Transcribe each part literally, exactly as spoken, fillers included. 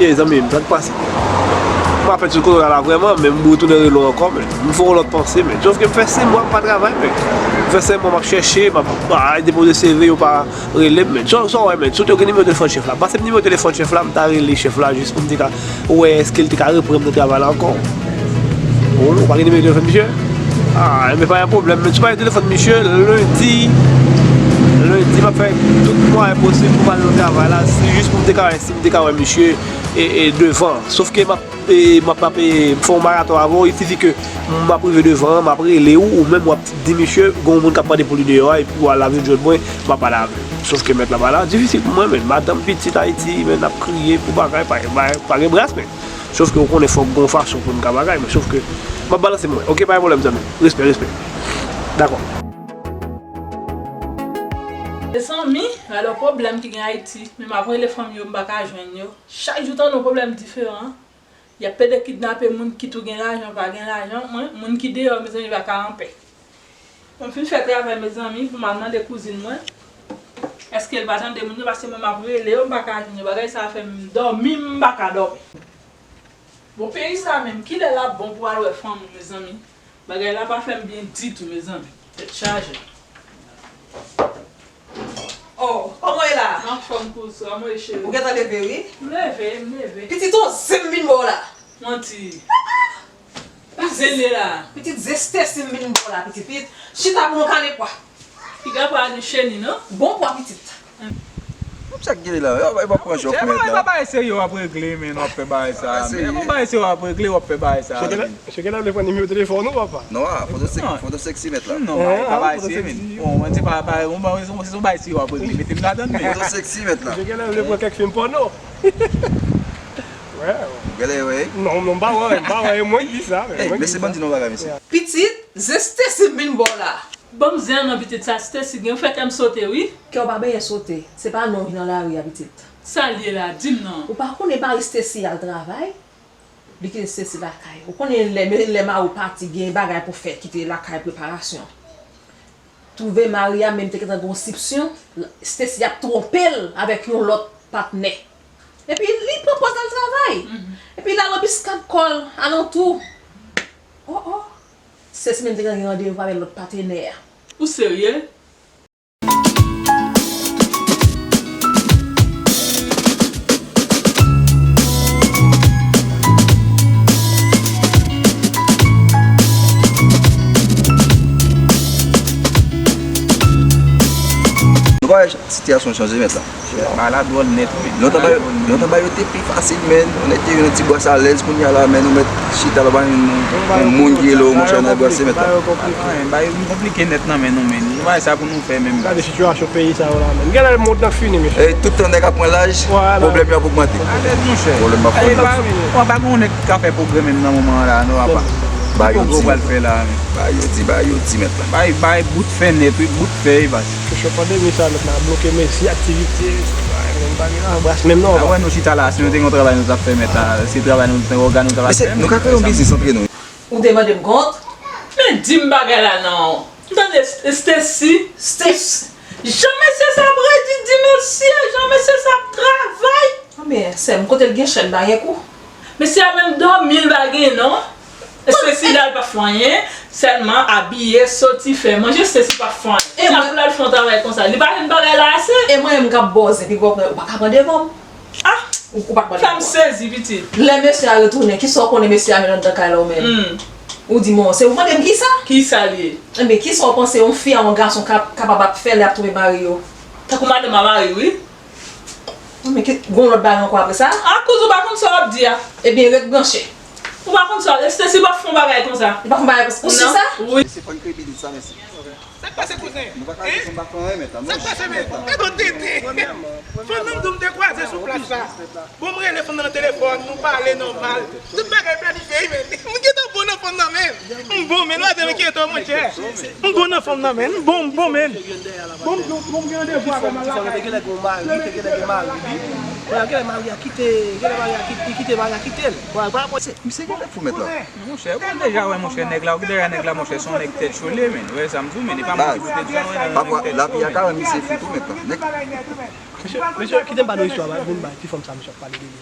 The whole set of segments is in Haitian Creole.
Ey, zanmi m, sa k pase? M pa pèdi sou kote w la vrèman, men m retounen rele w ankò, men m fè yon lòt panse, men. Sòf ke m fè senk mwa m pa travay, men. M fè senk mwa m ap chèche, m ap, m ap depoze C V, yo pa rele m, men. Sa, sa w wè, men. Si w te gen nimewo telefòn chèf la, pase m nimewo telefòn chèf la, m ta rele chèf la jis pou m te ka wè èske l te ka reprann m nan travay la ankò. Ou, ou pa gen nimewo telefòn misye? Ah, men pa gen pwoblèm, men si w pa gen telefòn misye, lendi, lendi, m ap fè tout mwayen posib pou m al nan travay la, se jis pou m te ka wè si m te ka wè misye e, e, devan. Sòf ke m ap, e, m ap, m ap, e, fè yon maraton avè w, il sifi ke m ap rive devan an, m ap rele w, ou menm w ap di misye, gen yon moun k ap mande pou li deyò a, epi w al lave djòl mwen, m ap pale avè w. Sòf ke mèt la pa la, difisil pou mwen, men madanm, pitit Ayiti, men ap kriye pou bagay, pa, pa, pa gen bras, men. Sòf ke w konnen fòk gen yon fason pou n ka bagay, men sòf ke m ap balanse mwen. Oke, pa gen pwoblèm, zanmi. Respè, respè. Dakò. Mezanmi, gade yon pwoblèm ki gen Ayiti, men m ap rele fanm yo, m pa ka jwenn yo. Chak jou tande yon pwoblèm diferan. Y ap plede kidnape moun ki tou gen lajan, pa gen lajan. Mwen, moun ki deyò, mezanmi, pa ka anpè. Mwen fin fè travay, mezanmi, pou m al mande kouzin mwen èske l pa tande moun yo, paske mwen m ap rele yo, m pa ka jwenn yo. Bagay sa a fè m dòmi, m pa ka dòmi. Bon, peyi sa menm, kilè l ap bon pou al wè fanm ou, mezanmi? Bagay la pa fè m byen ditou, mezanmi. Tèt chaje. Oh, kòman w ye la? M anfòm, kouzin, kòman w ye, cheri? Ou gentan leve, wi? M leve, m leve. Pitit, on zen m vin ba w la. Manti. Pitit, zen l ye la. Pitit, zen Stacy m vin ba w la, pitit. Pitit, chita pou nou kale pwa. Piga pa gen cheni, non? Bon pwa, pitit. Sa k gen la? Yo, yo pa pran jòf mèt la. Bagay serye w ap regle, men w ap fè bagay sa. Bagay serye. Bon, bagay serye w ap regle, w ap fè bagay sa. Cheke la, cheke la, vle pran nimewo telefòn ou, papa? Non, a, foto sèk-, foto sèksi mèt la. Non, bagay pa bagay serye, men. Bon, mwen di pa, pa, bon, se yon bagay serye w ap regle. Mete m ladann, men. Foto sèksi mèt la. Cheke la, vle pran kèk fim pòno. Wè. Gade, wè. Non, non, m pa wè, m pa wè, e mwen ki di sa, men. Ey, mesye, ban m di nou yon bagay, mesye. Pitit, zen Stacy m vin ba w la. Ban m zen an non, pitit, sa Stacy gen, ou fè kè m sote, wi. Kè w pa benyen sote, se pa non ki nan lari a, pitit. Sa l ye la, di m non. Ou pa konnen mari Stacy al travay? Li kite Stacy lakay. Ou konnen lè, lè mari w pati, gen bagay pou fè, kite lakay, preparasyon. Twouve mari a menm te gentan gen yon sipsyon, Stacy ap twonpe l avèk yon lòt patnè. Epi li pran pòz al travay. Mhm. Epi l al anbiskad kò l alantou. Oh, oh. Stacy menm te gentan gen randevou avèk lòt patenè a. Ou serye? Nou pa wè sitiyasyon chanje mèt la. Bagay la dwòl nèt, wi. Lontan bagay, lontan bagay yo te pi fasil, men. Ou nèk te yon ti bwès alèz, kounye a la, men, ou mèt chita la, pa yon, yon moun ki rele w, monchè, nan bwès se mèt la. Bagay yo konplike nèt nan men nou, men. Nou pa wè sa pou nou fè menm. Gade sitiyasyon peyi sa yo la menm. Gen lè mond nan fini, mesye. E tout tan nèg ap pran laj, pwoblèm yo ap ogmante. Alèz, monchè. Pwoblèm ap pran laj. Ou pa gen yon nèg ki ka fè pwogrè menm nan moman an la, non, apa. Bagay yo di. Ki pwogrè w pral fè la, men? Bagay yo di, bagay yo di, mèt la. Bagay, bagay bout fè nèt, wi, bout fè, wi, baz. Kesyon pandemi sa, mèt la bloke mesi aktivite, bagay menm pa gen anbras menm, non, apa. A wè, nou chita la, si nou te gen yon travay nou t ap fè, mèt la, se travay nou, se ògàn nou t ap fè, nou ka fè yon biznis antre nou. Ou te mande m kont? Men di m bagay la non. M tande Stacy. Stacy. Jan mesye sa ap redi, di mesye, jan mesye sa ap travay. Anben, sè m, kote l gen chèn pa gen kou. Mesye a menm dòmi l pa gen non. Stacy la l pa fè anyen. Sèlman abiye, soti, fè manje, Stacy pa fè anyen. Sa pou l al fè yon travay konsa. Li pa jwenn bagay la ase. E mwen menm k ap bòze, pi gwo, ou pa ka pran devan m. Ah! Ou, ou pa t mande m. Sa m sezi, pitit. Lè mesye a retounen, kisa w konnen mesye a jwenn anndan kay la ou menm? Hmm. Ou di, "Bon, se ou mande m kisa?" Kisa l ye? Enben, kisa w panse yon fi a yon gason kap-, kapab ap fè lè ap twonpe mari yo? Tankou madanm a mari, wi. Non, men ki, gon lòt bagay ankò apre sa? Akoz ou pa konn sa w ap di a? Ebyen, ret branche. Ou pa konn sa, Stacy pa fè yon bagay konsa. Li pa fè yon bagay konsa? Ou si sa? Wi. Se fò n kreye biznis sa, mesye. Sa k pase, kouzen? Nou pa ka desann pa fè anyen, mèt la. Sa k pase, men? Gade yon tete. Fanm nan m di w m te kwaze sou plas la. Bon, m rele fanm nan nan telefòn, nou pale nòmal. Tout bagay planifye, wi, men. M gentan bon nan fanm nan, men. M bon, men, nou ap enkyete w, monchè. M bon nan fanm nan, men. M bon, m bon, men. Bon, m, bon, m gen randevou avè m al lakay. Li te genlè gen mari, li te genlè gen mari, wi. Genlè mari a kite, genlè mari a kite, li kite mari a kite l. Bon, pa rapò se. Misye genlè fou mèt la. Monchè, ou deja wè, monchè, nèg la, ou deja nèg la, monchè, se yon nèg tèt cho li ye, men. Ou wè sa m di w, men, li pa moun ki pote di yon nèg tèt cho. Pafwa, lavi a ka rann misye fou tou mèt la. Nèg. Mesye, mesye, kite m ba nou istwa moun bay ti fanm sa, mesye ap pale de li.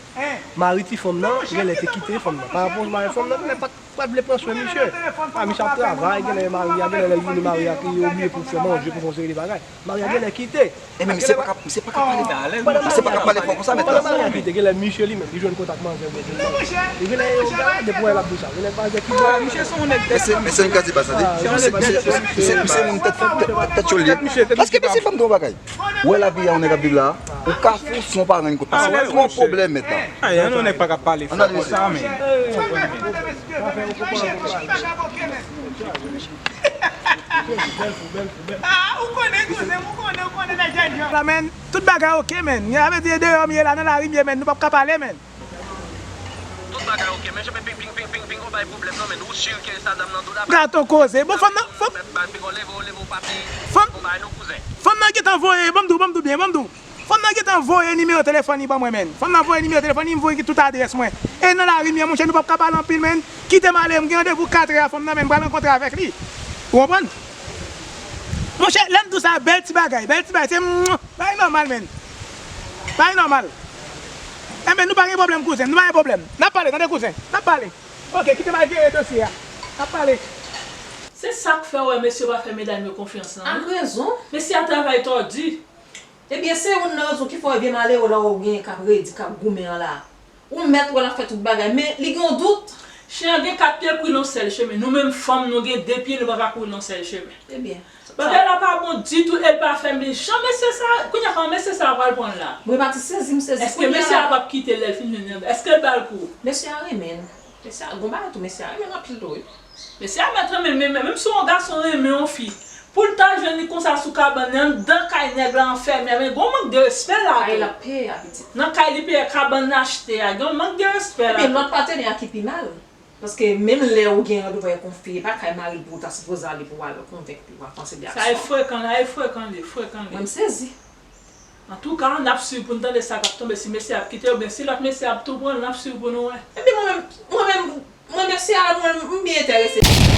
Mari ti fanm nan, genlè te kite fanm nan. Pa rapò mari fanm nan, genlè pa t, pa t vle pran swen misye. A, misye ap travay, genlè mari a, genlè lè l vini mari a, li obliye pou fè manje, pou fè yon seri de bagay. Mari a genlè kite. E men misye pa ka, misye pa ka pale. Misye pa ka pale fò konsa, mèt la. Pandan mari a kite, genlè misye li menm, li jwenn kontak manzè oubyen jwenn manzè. Li genlè yon gade pou wè l ap di sa. Genlè manzè kite. Misye se yon nèg tèt. Misye, misye, misye, misye moun tèt, tèt, tèt cho li ye. Paske misye fè m di yon bagay. Ou wè lavi a yon nèg ap viv la, ou ka fou si yon paran yon kote. Paske ou gen yon pwoblèm mèt la. Ay, yon nèg pa ka pale fò konsa, men. Ah, ou konnen kouzen m, ou konnen, ou konnen nèg jènjan. La, men, tout bagay oke, men. Sa vle di, deyò m ye la, nan lari m ye, men, nou p ap ka pale, men. Tout bagay oke, men, janbe ping, ping, ping, ping, ping, ou bay pwoblèm, non, men, ou si ke sa dam nan do la. Gato koze. Bon, fanm nan, fanm, mèt bay ping, leve w, leve w, papi. Fanm, ou bay nou kouzen. Fanm nan gentan voye, ban m di w, ban m di w byen, ban m di w. Fanm nan gentan voye nimewo telefòn li ban mwen, men. Fanm nan voye nimewo telefòn li, m voye tout adrès mwen. E nan lari m ye, monchè, nou p ap ka pale anpil, men. Kite m ale, m gen randevou katrè a fanm nan, men, m pral rankontre avèk li. Ou konprann? Monchè, lè m di w sa, bèl ti bagay, bèl ti bagay, se mwa, bagay nòmal, men. Bagay nòmal. Enben, nou pa gen pwoblèm, kouzen, nou pa gen pwoblèm. N ap pale, tande, kouzen, n ap pale. Oke, kite m al jere dosye a. N ap pale. Se sa k fè w wè mesye pa fè medam yo konfyans lan, wi. Ak rezon. Mesye a travay twò di. Ebyen, se youn nan rezon ki fè w wè vye malere w la w genyen k ap redi, k ap goumen an la. Ou mèt wè l ap fè tout bagay, men li gen yon dout. Chen an gen kat pye, kouri nan yon sèl chemen. Nou menm fanm, nou gen de pye, nou pa ka kouri nan yon sèl chemen. Ebyen. Bagay la pa bon ditou, e l pa fè m byen. Jan mesye sa, kounye a kòman mesye sa pral pran l la? Mwen pa ti sezi, m sezi pou li la. Èske mesye a p ap kite l lè l fin jwenn yon, èske l ba l kou? Mesye a renmen l. Mesye a, gon bagay tou, mesye a renmen l anpil tou, wi. Mesye a mèt renmen, men, men, menm si yon gason renmen yon fi, pou l ta jwenn li konsa sou kabann li, anndan kay nèg la anfèmen, men gon mank de respè la tou. Kay l ap peye a, pitit. Nan kay li peye, kabann l achte a, gen yon mank de respè la tou. Epi lòt patenè a ki pi mal. Paske menm lè ou gen randevou avèk yon fi, e pa kay mari l pou ou ta sipoze ale pou w al konvenk li, w al panse de aksyon. Sa e frekan la, e frekan li, frekan li. Mwen, m sezi. Antouka, n ap swiv pou n tande sa k ap tonbe, si mesye a ap kite oubyen si lòt mesye a ap tou pran l, n ap swiv pou nou wè. Epi mwen menm, mwen menm, mwen mesye a, mwen, m byen enterese.